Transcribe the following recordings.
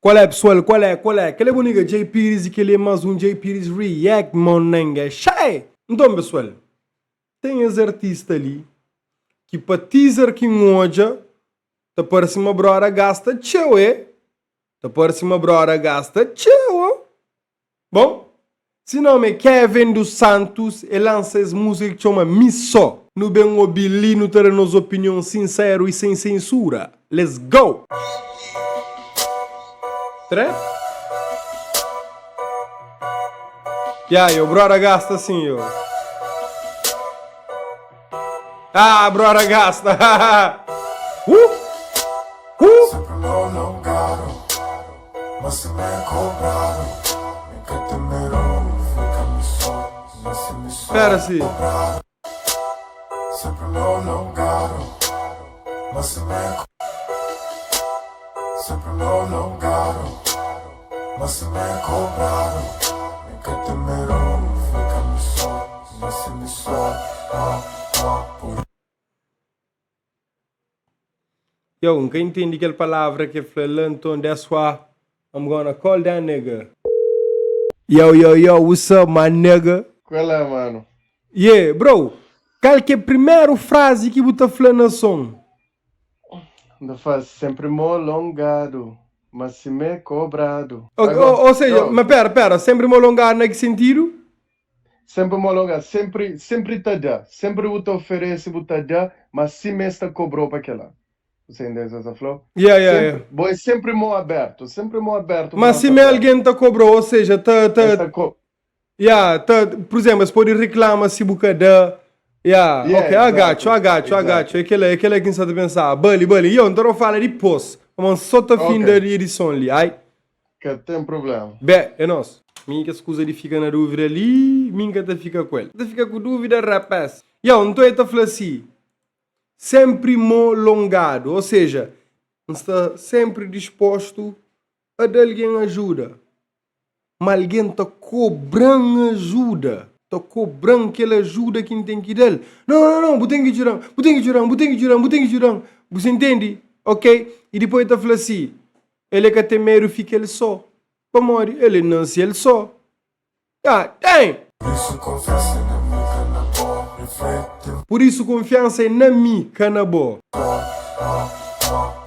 Qual é pessoal, qual é, qual é? Kel é bu nigga Jay Pires e kel é más um Jay Pires React, mon nigga. Xai! Nton pessoal, ten es artista li ki pa teaser ki N odja ta parse ma broda gasta txeu, e? Ta parse ma broda gasta txeu, oh. Bom, si nome é Kevin dos Santos, el lansa es múzika ki txoma Mi Só. Nu ben obi li, nu ta da nos opinion sinseru i sen sensura. Let's go! Trap? Ya, yo, broda gasta sim, yo. Ah, broda gasta! Uh! Uh! Sempre mão alongado, mas se me cobrado, nunca te mero, fica me só, mas se me só. Pera si. Sempre mão alongado, mas se me Sempre mão alongado, mas se me cobrado, nunca te mero, fica me só, mas se me só. Ah, ah, por Yo, N ka intendi kel palavra ki el fla la, nton that's why I'm gonna call that nigga. Yo, yo, yo, what's up, my nigga? Qual é, mano? Yeah, bro, kal ki é primeru frazi ki bu ta fla na son? N ta fla sempre molongado, mas si me cobrado. Ou, Agora, ou seja, yo, mas pera, pera, sempre molongado na ki sentidu? sempre molongado, sempre, sempre ta da, sempre bu ta oferece, bu ta da, mas si me sta cobrou pa aquela. Você entende essa flow? Yeah, yeah, Sempre, yeah. bo é sempre mão aberto, sempre mão aberto, Mas si braço me aberto. algen ta kobrou, ou seja, ta, ta, Esta co Yeah, ta, por exemplo, es pode reclama si bu ka da. Yeah, Yeah, ok, I got you, I exactly, got you, I got you. exactly. É aquela, é aquela que nsa ta pensa. Bali, bali. Yo, então eu fala dipôs. Mas só ta fim Ok, da edição ali. Ai, que tem problema. bé, é nós. Mim que escusa de fica na dúvida ali, mim que ta fica com ele. Ta fica com dúvida, rapaz. Yo, então ele ta fala assim, sempre molongado, ou seja, está sempre disposto a dar alguém ajuda. Ma algen ta kobra-m ajuda, ta kobra-m kel ajuda ki N ten ki da-l. Nau, nau, nau, bu ten ki djuda-m, bu ten ki djuda-m, bu ten ki djuda-m, bu ten ki djuda-m. Bu sa intende? Ok? I dipôs el ta fla si, El é ka ten medu fika el sô, pamodi el é nase el sô. Ah, ten! Por isso confiança na mi ka na bo Reflete Pur isu konfiansa é na mi, ka na bo.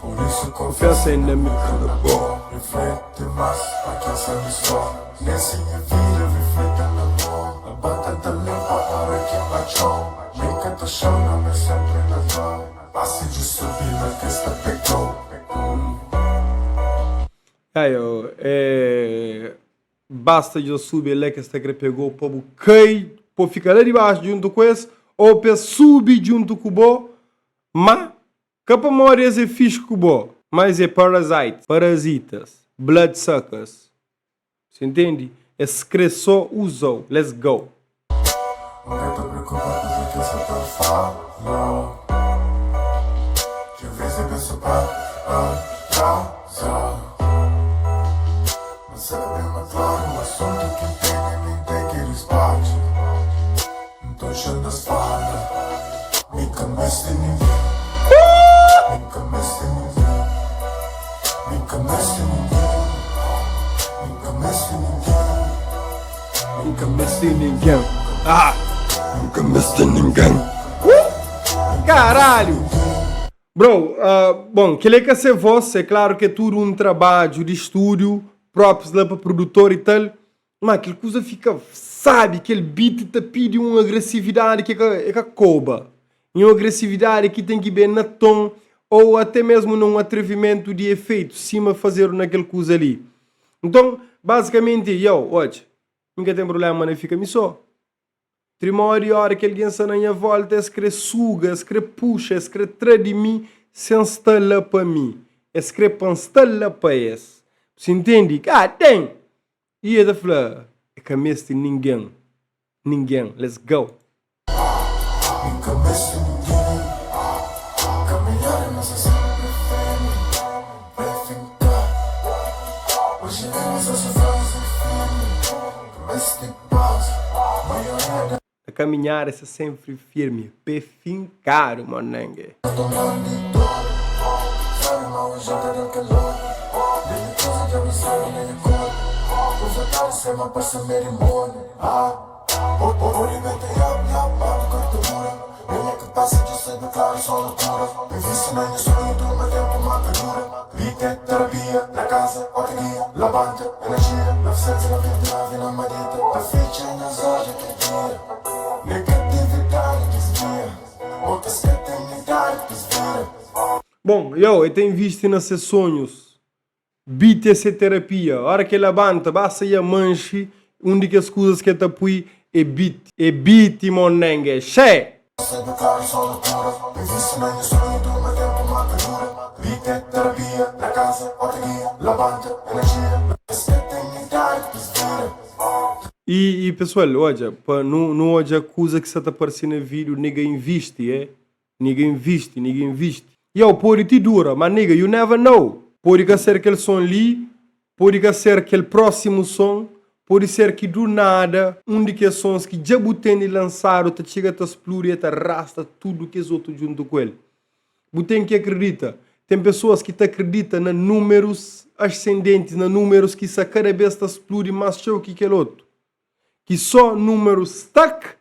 Por isso Konfiansa confiança é na na mi mi, ka ka na na bo bo. Reflete mas pa ken sabe só Nesse nha vida reflete na bo A batata limpa ora ki N ba txon Mi ka ta xona ma sempre na dor Base di subida ke sta pegou Ai, oh, é... Basta dja subi el la kes ta kre pegou pa bu kai po fika la dibaxu djuntu ku es ou pa es subi djuntu ku bo ma ka pamodi es é fixi ku bo ma es é parasites, parazitas, blood suckers si ntendi es kre so uzau let's go. N ka ta preokupa ku ke kes sa ta fala Txeu ves e pensa pa atraza Ma sabe ma klaru asuntu ki N tene mi N ten ki rispadja Nton xa N das fala Mi ka meste ningen Mi ka meste ningen Mi ka meste ningen Mi ka meste ningen Nunca meste ninguém. Ah! Nunca meste ninguém. Uh! Caralho! Bro, uh, bom, kel é ka se voz, é claro que é tudo um trabalho de estúdio, props lá para produtor e tal, mas aquele coisa fica, sabe, aquele beat tá pede uma agressividade que é ka, é ka coba. E uma agressividade que tem que ver na tom ou até mesmo num atrevimento de efeito, cima fazer naquele coisa ali. Nton, bazikamenti, yo, odja, mi ka ten prubléma na fika mi sô. Trimodi óra ki algen sta na nha vólta, es krê suga, es krê puxa, es krê tra di mi sen sta la pa mi. Es krê pa N sta la pa es. Bu sa intende? Ka ten! I el ta fla, E ka meste ningen, ningen. Let's go! Na kaminhada sta senpri firmi, pé finkadu, monenge. Bom, yo, e ta invisti na se sonhus. Beat é se terapia. Ora ki e labanta, basta ia manxi, un di kes kuzas ki e ta pui é beat. É beat, monengue. Xé! E, e pessoal, odja, pa nu, nu odja kuza ki sa ta parse na vídeo, nigga invisti, é. Nigga invisti, nigga invisti. Yow, pode ti dura, ma nigga, you never know. Pode ka ser kel som li, pode ka ser kel prósimu som, pode ser ki du nada un di kes sons ki dja bu tene lansadu ta txiga ta spludi e ta rasta tudu kes otu djuntu ku el. Bu ten ki akredita. Ten pesoas ki ta akredita na númerus ascendentis, na númerus ki sa kada bes ta spludi más txeu ki kel otu. Ki só númeru stuck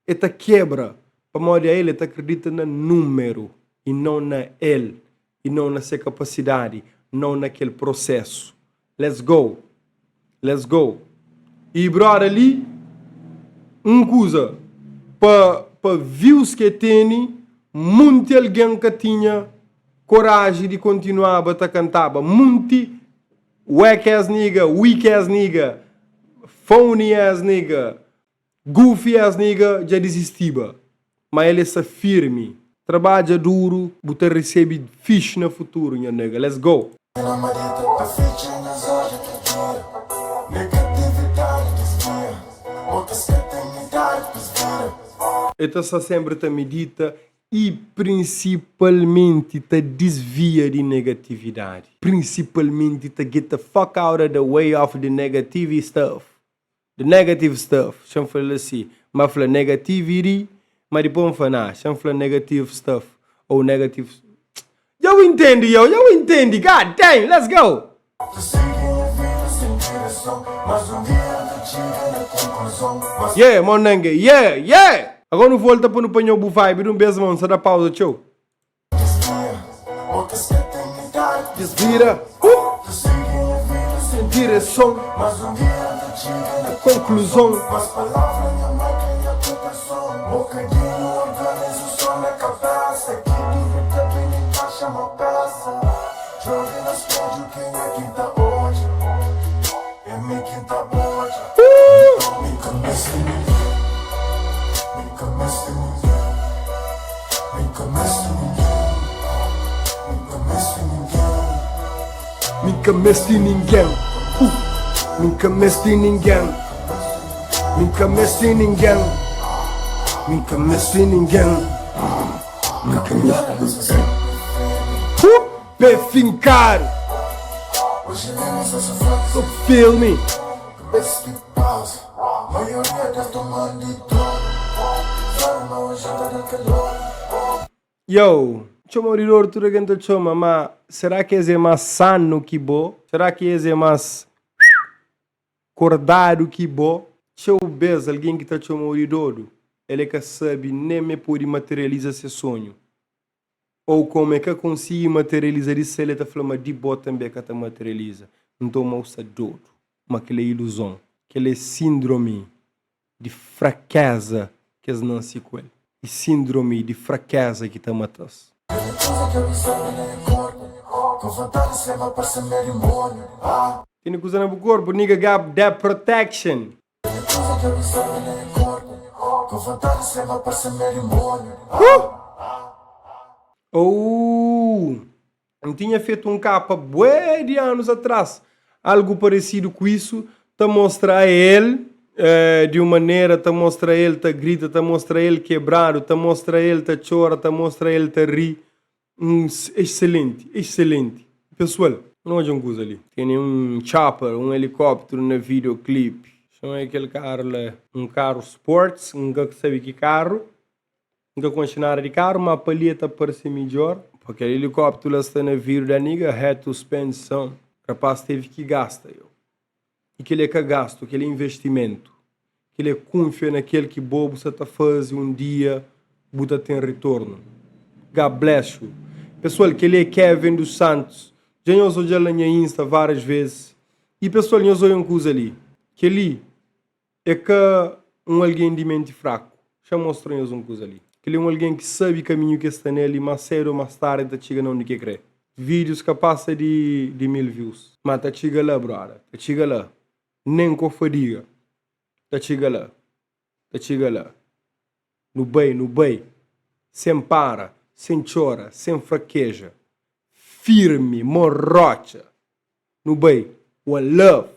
E ta kebra pamodi ael e ta kridita na numeru i non na el i non na se kapasidadi non na kel prosesu. Let's go let's go i broda li un kuza pa pa views ke teni munti algen ka tinha koraji di kontinuaba ta kantaba munti wack ass nigga weak ass nigga phony ass nigga Goofy ass nigga dja disistiba, ma el é sa firmi. Trabadja duru bu ta recebi fixi na futuro nha nigga, let's go! El ta sta sempri ta medita i prinsipalmenti ta disvia di negatividadi. Prinsipalmenti ta get the fuck out of the way of the negative stuff. The negative stuff, xa-m fla-l asi, ma fla negativity, ma dipôs N fla, nah, xa-m fla negative stuff ou negative, dja bu intendi yo, dja bu intendi, god dang, let's go! Yeah, mon nenge, yeah, yeah! Agora nu volta pa nu panha-u bu vibe di un bês, mon, nu sta da pauza txeu. Desvira Sem direson Konkluzon. Mi ka meste ningen Mi ka meste ningen Mi ka meste ningen Mi ka meste ningen Mi ka meste ningen Pé finkadu So feel me. Yo, txoma di dor tudu algen ta txoma, ma será ki es é más sanu ki bo? Será ki es é más kordadu ki bo? Txeu bês algen ki ta txoma-u di dodu, el é ka sabe nen ma el pode materializa se sonhu. Ou komu e ka konsigi materializa di sel e ta fla ma di bo tanbe ka ta materializa. Nton ma u sta dodu. Ma kel é iluzon. Kel é sindromi di frakeza ki es nansi ku el. E sindromi di frakeza ki ta mata-s. Tene kuza na bu korpu, nigga got that protection. Ouh! N tinha fetu un kapa bué di anus atrás, algu paresidu ku isu, ta mostra a el di un manera, ta mostra el ta grita, ta mostra el kebradu, ta mostra el ta txora, ta mostra el ta ri. Un excelente, excelente. Pessoal, nu odja un kuza li. Tene un chopper, un helicóptero na videoclip. Chama kel carro la un carro sports, N ka sabe ki carro. N ka konxe nada di carro, ma pa li e ta parse midjor. Pa kel helicóptero la sta na video da nigga had to spend some. Rapaz tevi ki gasta yo. I kel-li é ka gastu, kel-li é investimentu. Kel-li é kunfia na kel ki bo bu sa ta faze un dia bu ta ten ritornu. God bless you. Pesoal, kel-li é Kevin dos Santos. Dja nhos odja-l na nha Insta várias vezes. I pesoal, nhos odja un kuza li. Kel-li É ka un algen di menti fraku. Xa-m mostra nhos un kuza li. Kel-li é un algen ki sabe kaminhu ki el sta na el i más sédu ô más tardi el ta txiga na undi ki el krê. Vídius ka pasa di di 1000 views. Má ta txiga la, brother. Ta txiga la. Nen ku fadiga. Ta txiga la. Ta txiga la. Nu bai, nu bai. Sen para, sen txora, sen frakeja. Firmi, mo rotxa. Nu bai. One love.